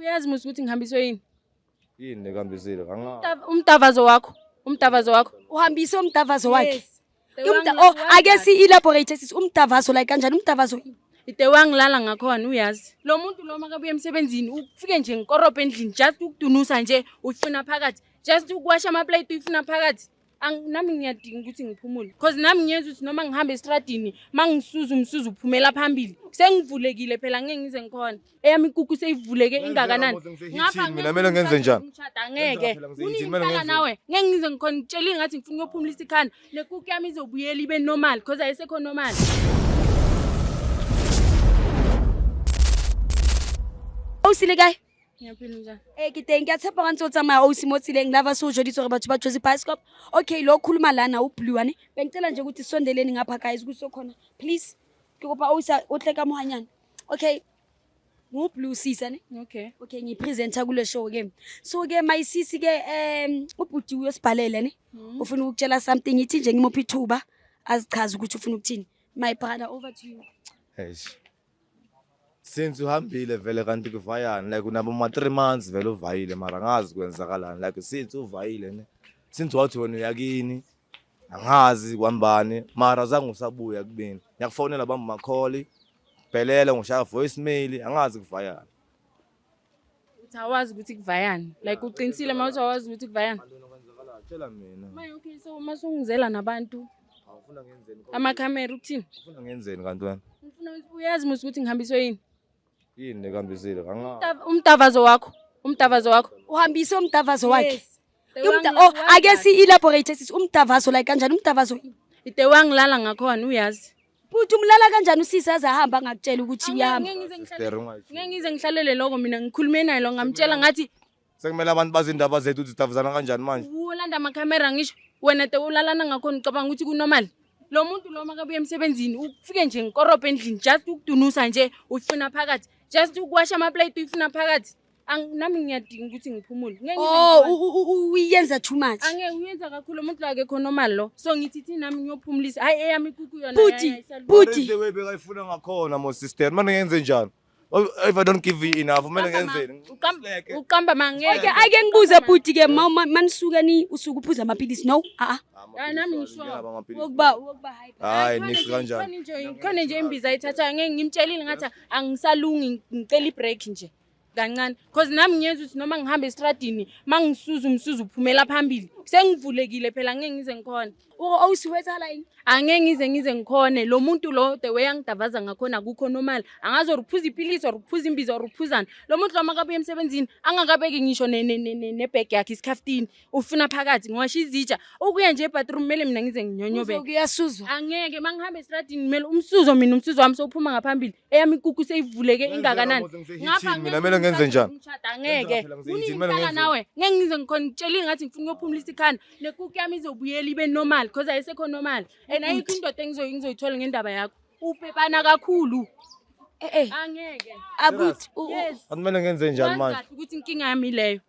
Uyazi musi ukuthi ngihambiswe yini? Yini lekambisile? Angazi. Umdavazo wakho. Umdavazo wakho. Uhambise umdavazo wakhe. Yes. Oh, ake si-elaborate sisi umdavazo like kanjani umdavazo? Ide wangilala ngakhona uyazi. Lo muntu lo makabuya emsebenzini ufike nje ngikorobha endlini just ukudunusa nje uyifuna phakathi. Just ukuwasha ama-plate uyifuna phakathi. Nami ngiyadinga ukuthi ngiphumule. Cause nami ngiyenza ukuthi noma ngihamba estradini mangisuza umsuzu uphumela phambili. Sengivulekile phela ngeke ngize ngikhona. Eyami ikuku seyivuleke ingakanani. Ngapha mina kumele ngenze njani? Ngishada ngeke. Phela ngize kumele Unini ngenze. nawe ngeke ngize ngikhona ngitshela ngathi ngifuna ukuyophumulisa ikhanda. Nekuku yami izobuyela ibe normal cause ayisekho normal. Ausi le kae? Ngiyaphila njani? Ee ke teng ke a tshepa ga ntse o tsamaya ausi mo tseleng lava se o joditse gore batho ba Jozi Bioscope. Okay lo khuluma lana ublue ane. Bengicela nje ukuthi sisondeleni ngapha guys kusokhona. Please ke kopa ausi o tle ka mohanyana. Okay. Ngu-blue sisa ne? Okay. Okay ngiyipresenter kule show ke. So ke my sisi ke ubhuti uyosibhalele ne? Ufuna ukukutshela something ithi nje ngimuphi ithuba azichaze ukuthi ufuna ukuthini. My brother over to you. Eish. Since uhambile vele kanti kuvayani like unabo ma 3 months vele uvayile mara angazi kwenzakalani like since uvayile ne. Since wathi wena uyakini angazi kwambani mara zange usabuya kubini. Ngiyakufonela bamba ma-call phelele ngishaya voicemail angazi kuvayani. Uthi awazi ukuthi kuvayani. Like uqinisile uma uthi awazi ukuthi kuvayani. Tshela mina. Maye okay so uma sungizela nabantu Awufuna ngenzeni? amakhamera ukuthini? Ufuna ngenzeni kanti wena? Ngifuna ukuthi uyazi musi ukuthi ngihambiswe yini? Yini lekambisile? Angazi. Umdavazo wakho. Umdavazo wakho. Uhambise umdavazo wakhe. Yes. Oh ake si-elaborate sisi umdavazo like kanjani umdavazo? Ide wangilala ngakhona uyazi. Buthi umlala kanjani usisi aze ahamba angakutshela ukuthi uyahamba? Ngeke ngize Sister ngihlale ungayisho. ngeke ngize ngihlalele lokho mina ngikhulume naye lo ngamtshela ngathi Sekumele abantu bazi indaba zethu ukuthi sitavuzana kanjani manje. ulanda amakhamera ngisho wena te ulalana ngakhona ucabanga ukuthi kunormal. Lo muntu lo makabuya emsebenzini ufike nje ngikorobha endlini just ukudunusa nje uyifuna phakathi. Just ukuwasha ama-plate uyifuna phakathi. Nami ngiyadinga ukuthi ngiphumule. Ngeke ngize Oh ngikhone. uyenza too much. Angeke uyenza kakhulu umuntu lo akekho normal lo. So ngithi thi nami ngiyophumulisa. Hayi eyami ikuku yona. Buti, hayi, ayisalungi. buti. The way bekayifuna ngakhona mo sister. Manje ngenze njani? If I don't give you enough, kumele ngenzeni? Uqamba mangeke. Okay ake ngibuze buti ke manisuka ni usuke uphuza amaphilisi no? Ah ah. Hayi, nami ngisho. Wokuba hyper. Hayi nix kanjani? Khona nje imbiza ayithathayo ngeke ngimtshelile ngathi angisalungi ngicela ibreak nje kancane cause nami ngiyenza ukuthi noma ngihamba estradini mangisuza umsuzu uphumela phambili sengivulekile phela ngeke ngize ngikhona. Ausi ho etsahala eng? Angeke ngize ngikhone lo muntu lo the way angidavaza ngakhona akukho normal. Angazi or uphuza ipilisi or uphuza imbiza or uphuzani. Lo muntu lo makabuya emsebenzini angakabeki ngisho nebag yakhe isikhaftini ufuna phakathi ngiwasha izitsha ukuya nje ebathroom kumele mina ngize nginyonyobele. Uzokuyasuzwa. Angeke mangihamba estradini kumele umsuzo mina umsuzo wami sewuphuma ngaphambili eyami ikuku seyivuleke ingakanani. Ngapha mina kumele ngenze njani? Ngishada ngeke. Phela ngize Unini kumele ngihlala ngenzeni? nawe ngeke ngize ngikhona ngitshela ngathi ngifuna ukuyophumulisa ikhanda. Nekuku yami izobuyela ibe normal cause ayisekho normal. And ayikho indoda engizoyithola ngendaba yakho. Upepana kakhulu. Eh eh Angeke. abuti Yes. Kumele ngenze njani Wazi manje? kahle ukuthi inkinga yami leyo.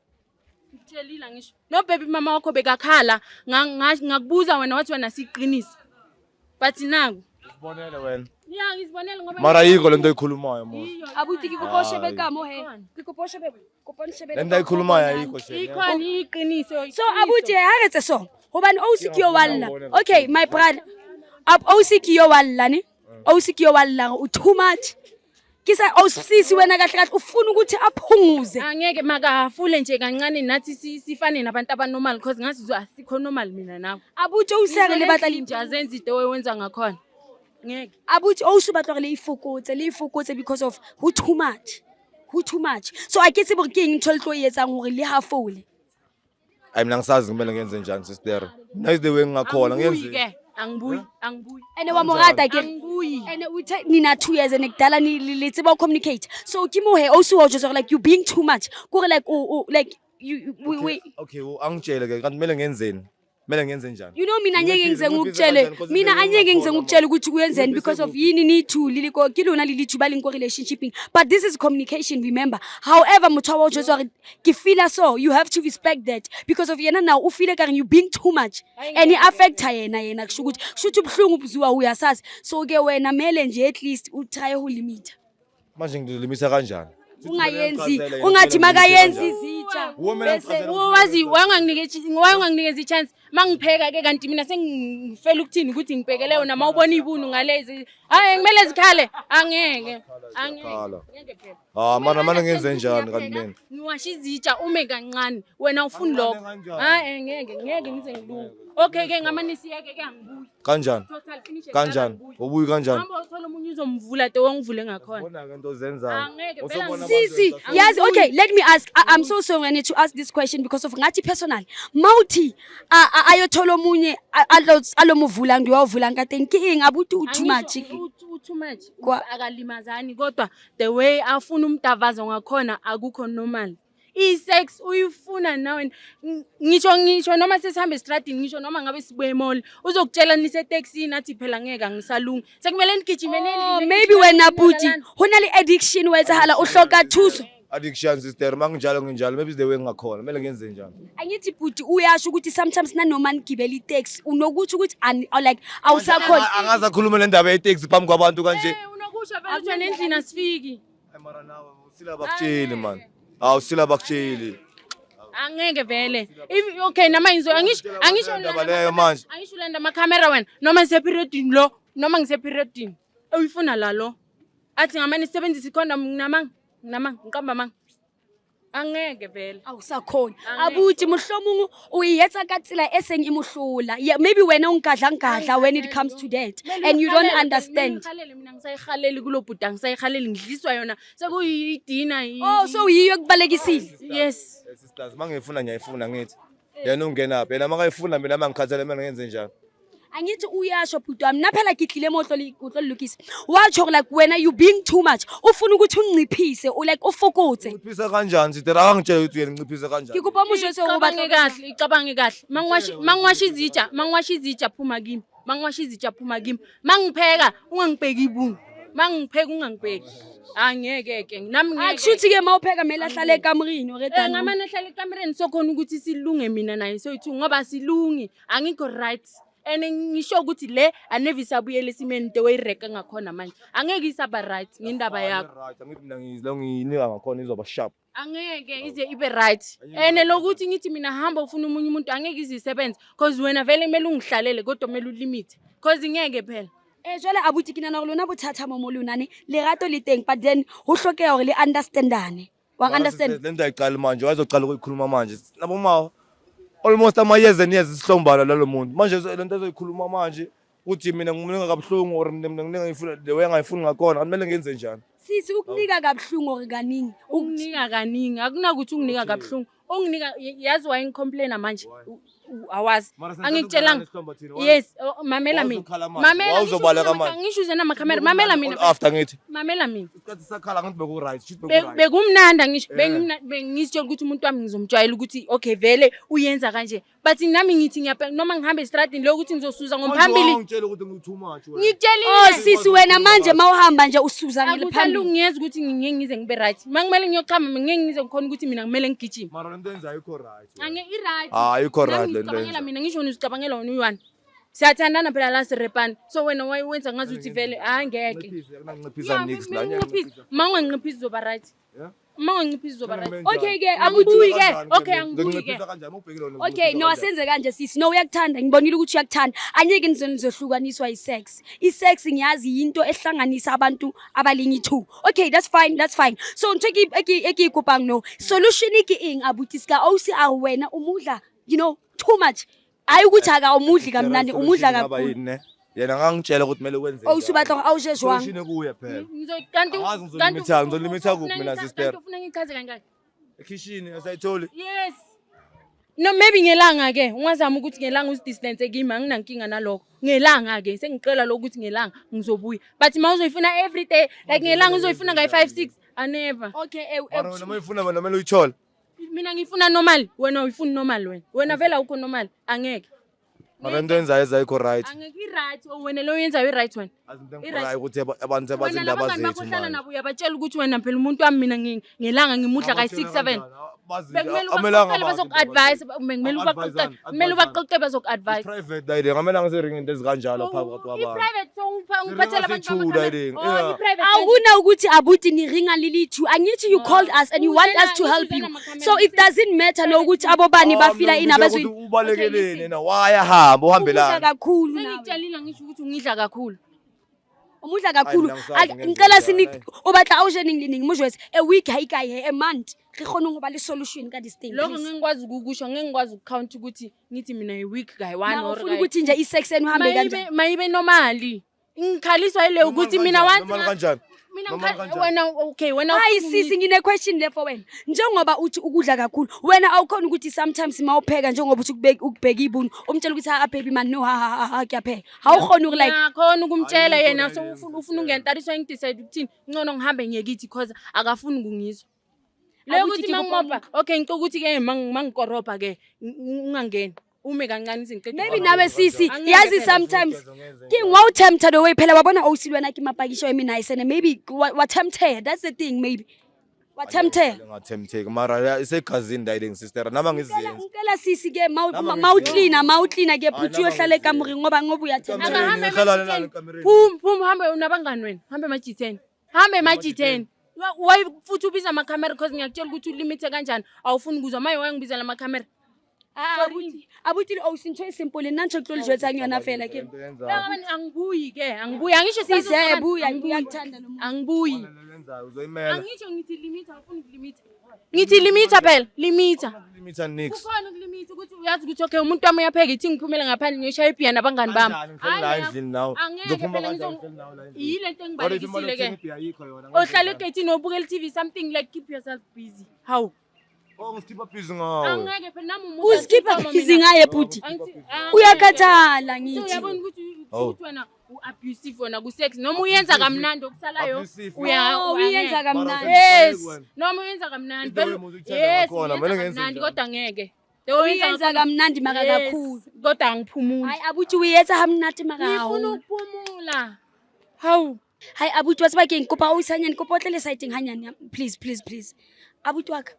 Ngitshelile ngisho. No baby mama wakho bekakhala ngakubuza wena wathi wena siqinise. But naku. Usibonele wena. Yeah ngizibonele ngoba Mara ayikho lento oyikhulumayo mo. Iyo, abuti ke kopa o shebe Hayi. ka mo he. Ke kopa o shebe kopa o nshebele. Lento ayikhulumayo ayikho shame. Ikhona iqiniso. So abuti ha re tse so hobane ausi ke yo wa lla. Okay my brother. Ausi ke yo wa lla ne? Ausi ke yo wa lla o too much. Ke sa ausisi wena kahle kahle ufuna ukuthi aphunguze. Angeke makahafule nje kancane nathi sifane nabantu abanormal cause ngathi asikho normal mina nawe. Abuti ausi a re le batla le nje azenza into owenza ngakhona. Ngeke. Abuti ausi o batla hore le ifokotse le ifokotse because of ho too much. Ho too much. So a ke tsebe hore ke eng ntho le tlo e etsang hore le hafole. Hayi mina ngisazi kumele ngenze njani sister. Mina is the way ngingakhona Angibuyi ngenze. ke. Angibuyi, angibuyi. Ene wa mo rata ke. Angibuyi. Ene uthe nina 2 years ene kudala ni le tseba ho communicate. So ke mo he ausi wa jwetsa hore like you being too much. Kore like o like you we Okay, angitshele ke kanti kumele ngenzeni? Kumele ngenze njani? You know mina angeke ngize Nginciphise ngikutshele kanjani? 'Cause mina into angeke ngize engingakhona ngikutshele ukuthi uyenzeni Nginciphise because of kuphi? yini ni-two le le ko ke lona le le two ba leng ko relationshipeng but this is communication remember however motho wa o jwetsa hore ke feela so you have to respect that because of yena now o feele ka reng you being too much and e affecta yena yena kusho ukuthi kusho ukuthi ubuhlungu buziwa uyasazi so ke wena mele nje at least u try ho limita Manje ngizolimisa kanjani? Ungayenzi, ungathi makayenzi izitsha. Bese Wazi wayenganginikeza i-chance mangipheka ke, kanti mina sengifela ukuthini ukuthi ngibhekele yona. Mawubona ibunu ngalezi, hayi, kumele zikhale. Angeke, angeke. Ziyakhala. Ngeke phela. Ah, mana mana, ngenze njani kanti mina? Ngiwasha izitsha, ume kancane, wena ufuni Kancane lokho. kanjani? Hayi, ngeke, ngeke ngize ngilunge. Okay ke, ngamane siyeke ke, angibuyi. Kanjani? Total finish. Kanjani? Ubuyi kanjani? Hamba uthola omunye uzomvula te wangivule ngakhona. Bona ke into ozenzayo. Angeke phela. Usobona Sisi, abantu. yazi, okay, let me ask. I'm so sorry I need to ask this question because of ngathi personal. Mawuthi ayothola omunye alomuvula, ngiyawuvula ngate ke eng abuti, u too much? Angisho, too much. Akalimazani, kodwa the way afuna umdavazo ngakhona akukho normal. I-sex uyifuna nawe. Ngisho noma sesihambe estradini, ngisho noma ngabe sibuye e-mall, uzokutshela nisetekisini athi phela ngeke, angisalungi, sekumele nigijime. Oh, maybe wena buti ho na le addiction wa etsahala, o hloka thuso. Addiction, sister, manginjalo nginjalo, maybe the way ngingakhona. Kumele ngenze njani? Angithi buti uyasho ukuthi sometimes nanoma nigibela itaxi unokuthi ukuthi or like awusakhona. Angaze akhulume le ndaba yeteksi phambi kwabantu kanje. Unokusho phela ukuthi wena endlini asifiki. Hayi, mara nawe usila bakutsheli man. Awu, sila bakutsheli. Angeke vele. If okay, nama ngizo angisho Indaba leyo manje. Angisho ulanda amakhamera wena, noma ngiseperiodini lo, noma ngiseperiodini uyifuna la lo, athi ngamane sisebenzise ikhondom. Nginamanga, nginamanga, ngiqamba amanga, angeke vele. Awusakhona abuti, mohlomong o e etsa ka tsela e seng e mohlola. Yeah, maybe wena o nkadla nkadla when it comes to that and you don't understand. Ngikhalele mina, ngisayihaleli kulo bhuti, angisayihaleli, ngidliswa yona sekuyidina. Oh, so yiyo ekubalekisile? Yes. Eh, sisters, mangifuna ngiyayifuna, ngithi. Yena ungenaphi? Yena makayifuna, mina mangikhathele, mina ngenze njani? Angithi uyasho bhuti wami, nna phela ke tlile mo o tlo le lokisa. Wa tjho gore like wena you being too much, o funa ukuthi unciphise, o like o fokotse. Nciphisa kanjani, sister? Akangitshela ukuthi yena nciphisa Ke kanjani. kopa mo jwetse hore o Icabange batla kahle, icabange kahle. Mangiwasha izitsha, mangiwasha izitsha, phuma kimi. Mangiwasha izitsha, phuma kimi. Mangipheka ungangibheki ibunu, mangipheka ungangibheki. Angeke ke nami, ngeke. Akushuthi ke mawupheka kumele ahlale ekamereni ore? Eh, ngamane ahlale ekamereni, sokhona ukuthi silunge mina naye soyi-two, ngoba silungi, angikho right, and ngisho ukuthi le aneve isabuyela esimeni the way ireka ngakhona manje, angeke isaba right ngendaba yakho. Right, angithi mina ngizlo ngiyinika ngakhona izoba sharp. Angeke ize ibe right, and lokuthi ngithi mina hamba ufuna omunye umuntu, angeke ize isebenze, cause wena vele kumele ungihlalele, kodwa kumele ulimite, cause ngeke phela. Eh, jwale abuti, ke nahana gore lona bothata mo mo lona ne lerato le teng, but then ho hlokeha hore le understandane, wa understand? Le nto ayiqali manje, wazoqala ukuyikhuluma manje. Nabo ma almost ama years and years sihlombana lalo muntu. Manje le nto azoyikhuluma manje uthi mina ngimnika kabuhlungu or mina nginika ngifuna the way angayifuni ngakhona, kumele ngenze njani? Sisi, ukunika kabuhlungu or kaningi? Unginika kaningi, akunakuthi unginika kabuhlungu, unginika. Yazi why ngicomplaina manje? Awazi, angikutshelanga. Yes, oh, mamela mina, mamela. Wawuzobaleka manje. Ngisho uze namakhamera, mamela mina. After ngithi Mamela mina. Isikhathi sakhala, ngathi beku right, shit, beku right. Bekumnandi, angisho bengizitshela ukuthi umuntu wami ngizomjwayela ukuthi okay, vele uyenza kanje, but nami ngithi ngiyabheka noma ngihambe estradini lokuthi ngizosuza ngomphambili. Ngitshela ukuthi ngi too much wena. Ngikutshelile. Oh sisi, wena manje mawuhamba nje usuza ngile phambili. Akusalungi, ngiyeza ukuthi ngeke ngize ngibe right uma kumele ngiyochama, ngeke ngize ngikhona ukuthi mina kumele ngigijime. Mara lento enza ayikho right. Ange i-right. Ah, ayikho Nami right lento ngizicabangela enza. mina, ngisho wena uzicabangela wena uyi-one, siyathandana phela la, sirepana, so wena wenza ngazuthi vele angeke. Nciphisa, akunanciphisa nix la. Uma unganciphisi uzoba right. Yeah? Uma unganciphisi uzoba right. Okay ke abuti. Angibuyi ke, okay, angibuyi ke. Nginciphisa kanjani? Ubhekile wena. Okay, no, asenze kanje sisi. No, uyakuthanda, ngibonile ukuthi uyakuthanda. Angeke nizohlukaniswa i-sex. I-sex ngiyazi yinto ehlanganisa abantu abalingi two. Okay, that's fine, that's fine. So ntho e ke e kopang, no solution ke eng abuti? Ska ausi a wena umudla too much. Hayi ukuthi aka umudli kamnandi, umudla kakhulu. Yini ne? Yena ngangitshela ukuthi kumele wenze. Ausi batla hore a o je jwang? Solution kuye phela. Kanti Angazi ngizolimitha, ngizolimitha kuphi mina, sister? Kanti ufuna ngichaze kangaki? Ekhishini asayitholi. Yes. No, maybe ngelanga ke, ungazama ukuthi ngelanga uzidistance kimi, anginankinga nalokho. Ngelanga ke, sengicela lokho ukuthi ngelanga ngizobuya. But uma uzoyifuna every day, like ngelanga uzoyifuna ngayi 5 6, I never. Okay, Mara wena mayifuna wena kumele uyithole. Mina ngifuna normal, wena uyifuna normal wena. Wena vele awukho normal, angeke. Mara into enzayo ezayikho right. Angeke i-right, oh, wena lo yenzayo i-right wena. Azinto I-right. engikhorayo ukuthi abantu sebazi Wena indaba labangani bakho zethu ohlala manje. nabo uyabatshela ukuthi wena phela umuntu wami mina ngelanga ngimudla kayi 6 7. Bazi- Bekumele Akumelanga ubaqoqele bazi bazoku-advise, bekumele ubaqoqele, kumele ubaqoqele bazoku-advise. Private la ile ngamele ngiseringi into ezikanjalo phakathi kwabantu. I-private so ngiphathela abantu Siringa bama-camera. sithu, Oh, yeah. i-private Awuna ukuthi abuti ni ringa le le two. Angithi you called us and you want us to help you. So it doesn't matter nokuthi abobani bafila ini abazweni. Ubalekeleni yena wayahamba Umudla uhambelana. kakhulu nawe. Sengikutshelile ngisho ukuthi ungidla kakhulu. Umudla kakhulu. Hayi, mina angisazi Ngicela ngenze sini njani, o batla o je neng le neng mo jwetse. A week ha ikae he, a month. Re kgone ho ba le solution ka this thing. Lokho Please. ngeke ngikwazi ukukusho, ngeke ngikwazi ukucount ukuthi ngithi mina i-week kayi-one Na or ufuna ukuthi nje i-sex yenu ihambe kanjani? Mayibe normally. Ngikhaliswa yile ukuthi mina once Normal kanjani? Mina Normal kanjani? wena okay wena Hayi ufuna sisi, ngine question le for wena. Njengoba uthi ukudla kakhulu, wena awukhona ukuthi sometimes mawupheka njengoba uthi ukubheka ibunu, umtshela ukuthi ha baby man, no, ha ha ha, ha kuyapheka. Awukhona uku like Ngiyakhona ukumtshela Ayikho yena le so nto ufuna ungentariswa, ngidecide ukuthini, ngcono ngihambe ngiyekithi cause akafuni ukungizwa. Le Akuthi ukuthi ke mangimopha, okay, ngicela ukuthi ke mangikorobha ke ungangeni. Ume kancane izinto. Maybe nawe sisi, Angeke yazi phela. sometimes ke wa o tempted the way phela wa bona ausi le wena ke mapakisho e nice and maybe wa tempted, that's the thing, maybe wa tempted. Ngathemtheki mara isegazini la ile sister noma ngizenze. Ngicela sisi ke Nama ma u ngizenze. cleaner, ma u cleaner ke Hayi, phuthi nama uyohlala ngizenze. ekamureng ngoba uyathemba. Ekamereni, Akahambe ngihlala emajitheni. nalo ekamereni. Phum phum, hambe unabangani wena. Hambe emajitheni. Hambe emajitheni. Why futhi ubiza amakhamera because ngiyakutshela ukuthi ulimithe kanjani. Awufuni ukuzwa maye wayengibizela amakhamera. Ah, abuti, abuti le ausi, ntho e simple nna ntho e ke tlo le jwetsang yona fela ke Into yenzayo. Bangabani angibuyi ke, angibuyi. Angisho Sisi, sisazoxabana, buya, angibuyi. ngiyakuthanda lo muntu. Angibuyi. Lento yenzayo uzoyimela. Angisho ngithi limitha, awufuni ukulimitha. Ngithi limitha phela, limitha. Limitha nix. Kukhona ukulimitha ukuthi uyazi ukuthi okay umuntu wami uyapheka, ithi ngiphumele ngaphandle ngiyoshaya ibhiya nabangani bami. Kanjani ngihleli la Hhayi, endlini nawe? Angeke Ngizophuma phela kanjani ngihleli nawe la endlini? Yile nto What if imali engibalekisile ke. yokuthenga ibhiya ayikho yona? Ohlala egeyithini obukela i-TV, something like keep yourself busy. Hawu. Oh, ngizikhipha busy ngawe. Angeke phela nami umuntu Uzikhipha busy ngaye bhuti. Uyakhathala So ngithi. uyabona ukuthi Hawu. ukuthi wena u-abusive wena ku-sex noma uyenza kamnandi okusalayo Abusive. Oh, uyenza kamnandi. Yes. Wena. Noma uyenza kamnandi. Into Vele- wena uzithanda Yes, ngakhona, uyenza kumele ngenze kamnandi njani? kodwa ngeke. The way Uyenza kamnandi mara Yes, kakhulu. kodwa angiphumuli. Hayi abuti, o etsa ha monate mara Ngifuna haholo. ukuphumula. Hawu. Hayi abuti, wa tseba keng, kopa o isanyane, kopa o tle le siteng hanyane, please, please, please. Abuti wa ka,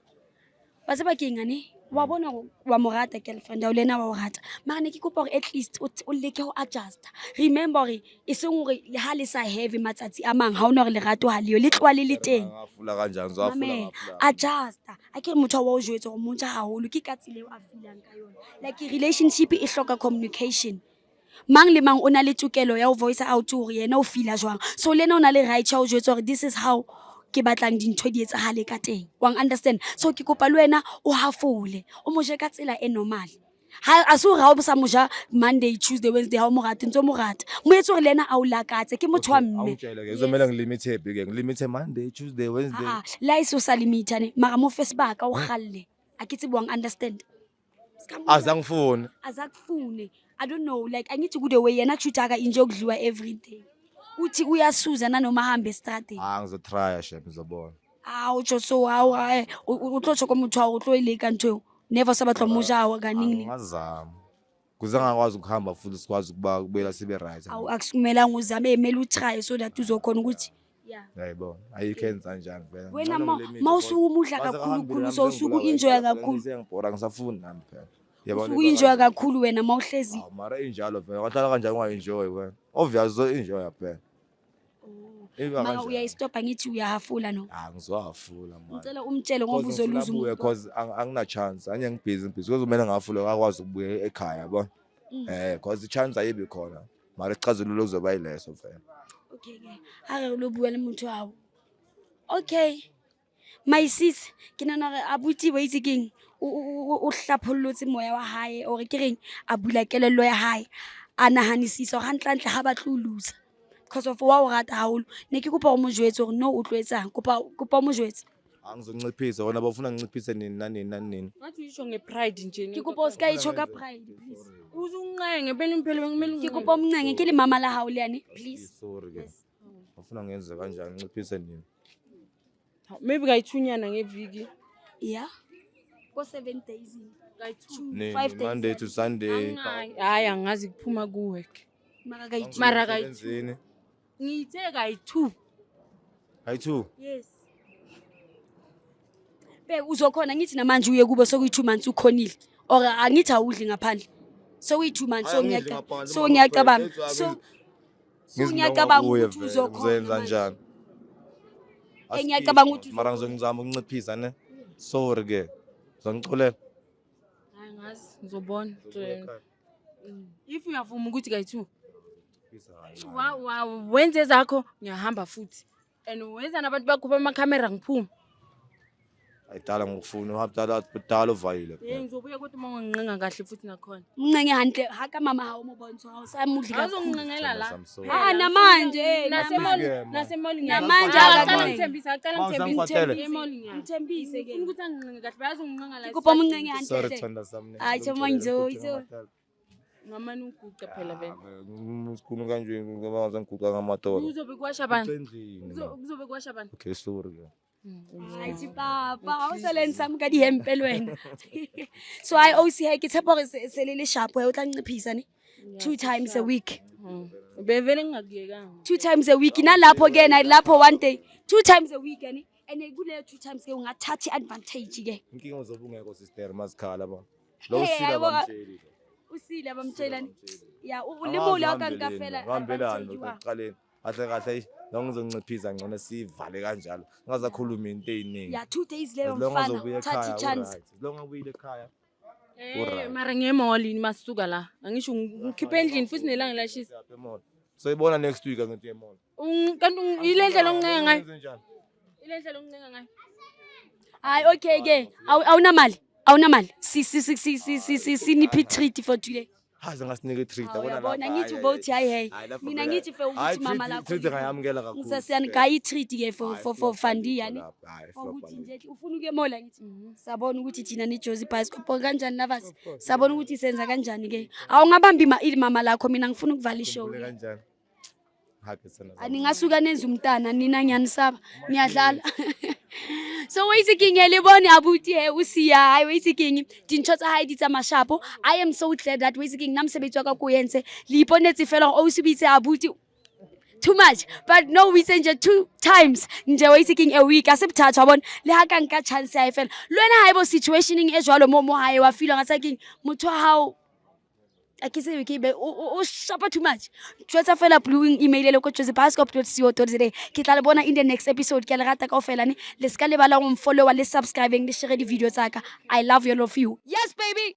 wa tseba keng ane? Wa bona hore wa mo rata girlfriend ya hao, le yena wa o rata. Mara ne ke kopa hore at least o leke ho adjusta. Remember hore e seng hore le ha le sa have matsatsi a mang, ha hona hore lerato ha leyo, le tloha le le teng. Ngafula kanjani? Ngizowafula Mamela, ngafula. adjusta. A ke re motho wa o jwetse hore motjha haholo ke ka tsela eo a feelang ka yona. Like relationship e hloka communication. Mang le mang o na le tokelo ya ho voice out hore yena o feela jwang. So le yena o na le right ya ho jwetsa hore this is how ke batlang dintho di etsahale ka teng. Wa understand? So ke kopa le wena o hafole, o mo je ka tsela e normal. Ha a se hore ha o sa mo ja Monday, Tuesday, Wednesday ha o mo rate, ntso mo rata. Mo etse hore le yena a o lakatse, ke motho wa mme. Awungitshele ke kuzomele ngilimite phi ke? Ngilimite Monday, Tuesday, Wednesday. Ah, le ha e se o sa limita ne, mara mo fe sebaka o kgalle. A ke tsebe, wa understand? Ska mo Azangifuni. Azakufune, I don't know, like angithi kude way yena kushuthi aka enjoy ukudliwa every day, uthi uyasuza nanoma ahambe estradeni. Ah, ngizotrya shem, ngizobona. Awu tjho so, hawu hayi, o tlo tjho ko motho wa hao, o tlo e leka ntho eo, never sa batla mo ja wa kaningi ningi. Ngazama. Kuze ngakwazi ukuhamba futhi sikwazi ukuba kubuyela sibe right. Awu, akusumelanga uzame, emele utry so that uzokhona ukuthi yeah. Yayibona. Ayikho enza njani vele. Wena Ngcono ngilimite ma because usuke umudla baze kakhulu kahambile khulu nami so usuke sengigula u-enjoya wena, kakhulu. Sengibhora ngisafuni nami phela. Yabona Usuke u-enjoya kakhulu wena ma uhlezi. Awu, mara injalo vele. Wahlala kanjani unga-enjoy wena? Obvious uzo-enjoya phela. Iba Mara kanjani? uyayistopa ngithi uyahafula no. Ah, ngizowafula manje. Ngicela umtshele ngoba Cause ngifuna uzoluza abuye umuntu. cause angina chance. Anye ngibhizi ngibhizi. Kuzomele ngafule akwazi ukubuya ekhaya yabo. Cause i-chance ayibi khona. Mara isixazululo kuzoba yileso vele. Okay ke, ha re lo bua le motho wa hao. Okay. My sis, ke nahana hore abuti wa itse keng, o hlaphollotse moya wa hae or ke reng, a bula kelello ya hae, a nahanisisa hore hantlentle ha batle ho loser because of wa o rata haholo. Ne ke kopa o mo jwetse hore no o tlo etsang, kopa o mo jwetse. Angizonciphisa wona bafuna nginciphise nini nanini nanini. Ngathi uyisho ngepride nje. Ke kopa o ska e tjho ka pride, please. Uzunqenge phela phela kumele Ke kopa o mncenge, ke le mama la hao le yane, please. Sorry ke. Bafuna ngenze kanjani nginciphise nini? Maybe kayithunyana ngeviki. Yeah. Ko 7 days. Kayi-two. Nini? 5 days. Monday to Sunday. Hayi, angazi kuphuma kuwe ke. Mara kayi Mara kayi-two. Emsebenzini. Ngithe kayi-two. Kayi-two. Yes. Bheka, uzokhona ngithi namanje uye kubo sokuyi-2 months ukhonile, or angithi awudli ngaphandle sokuyi-2 months. So Hayi, angidli ngaphandle, so mama, ngiyacabanga phela, so ngiyacabanga ukuthi uzokhona uzoyenza manje. njani? Eh, ngiyacabanga ukuthi Mara ngizongizama ukunciphisa ne. Sorry ke, uzongicolela. Hayi, ngazi, ngizobona. If uyavuma ukuthi kayi-two wenze zakho, ngiyahamba futhi and wenza nabantu bakho bamakhamera, ngiphume. Ayidala ngokufuna uhamba dala uvayile. Eh, ngizobuya kodwa uma ungangincenga kahle futhi nakhona. Mncenge hantle ha ka mama hao mo bontsho ha o sa modli kakhulu. Awuzonginqengela la. Sorry. Ah, namanje, eh, Nasemall, Yeah, man. nasemall. Namanje Acala akancenge. ngithembisa, acala Ma, ngithembisa. uzangikwatele? Emall ngiyaya. Mthembise ke. Ngifuna ukuthi anginqenge kahle, bayazongincenga la. Ke kopa moncenge hantle Sorry, hle. Thanda sami. Hayi, Thoma, Ngamane uguqe phela vele. Sikhuluma kanje ngoba ngizangiguqa ngamadolo. Kuzobe kwasha bani? Endlini. Kuzobe kwasha bani? Okay, sorry ke. Ai papa, ha o sa le nsam ka dihempe le wena. So I OC he, ke tshepa hore se le le sharp, o tla nciphisa ne two times a week. Bevele ngingakuyekanga. Two times a week nalapho ke na lapho one day two times a week ane, and kuleyo two times ke ungathatha i-advantage ke. Inkinga uzobe ungekho, sister, mazikhala ba. Lo Hey, usila hayibo, bamtsheli. Usile abamtshelani ya ulimule okanka fela. Hambelani Advantage wa. ekuqaleni. Kahle kahle la ngizonciphisa ngcono sivale kanjalo. Ngazakhuluma into eziningi. Ya, 2 days leyo As long as mfana, uzobuya thatha ekhaya, i-chance. u-right. As long abuyile ekhaya. Eh, Alright. mara ngiye-mall yini masisuka la? Angisho ngikhiphe endlini futhi nelanga lashisa. Siyaphi e-mall? So ibona next week angithi e-mall. Kanti ile ndlela ongincenga ngayo. Wenze njani? Ile ndlela ongincenga ngayo. Hayi, okay ke, awunamali, awunamali, si si si si si si si siniphi treat for today? Hayi, ngasinike i-treat. Hawu, Yabona uyabona lapha, ngithi hayi, ubothi hayi hey. Hayi, lapho Mina vele- ngithi fe Hayi, ukuthi mama lakho. Treat ngayamukela kakhulu. Ngisasiyani i-treat ke for Hayi, for flop Fandi ayikho yani. lapha. Hayi, For flop ukuthi ayikho. nje ufuna ukuye e-mall ngithi. Sabona ukuthi thina neJozi Bioscope kanjani lavas. Sabona ukuthi senza kanjani ke. Awungabambi ma mama lakho, mina ngifuna ukuvala i-show. Khumbule kanjani? Hake sana. Aningasuka nenza umntana nina, ngiyanisaba, ngiyadlala. So waitse keng e le bone abuti he o siya hayi, waitse keng dintho tsa hae di tsa mashapo. I am so glad that waitse keng nna mosebetsi wa ka ko entse le iponetse fela gore o se bitse abuti too much, but no, o itse nje two times nje waitse keng a week a se bothata wa bona le ha ka nka chance ya hae fela le wena ha ebo situationeng e jwalo mo mo hae wa feela nga tsa keng motho wa hao a ke tsebe ke be o shapa too much. Jwetsa fela Blue, emailele ko josepascop.co.za. Ke tla le bona in the next episode. Ke a le rata kaofela ne le ska lebala go mfollowa le subscribeng le share di-video tsaka. I love you, all of you. Yes, baby.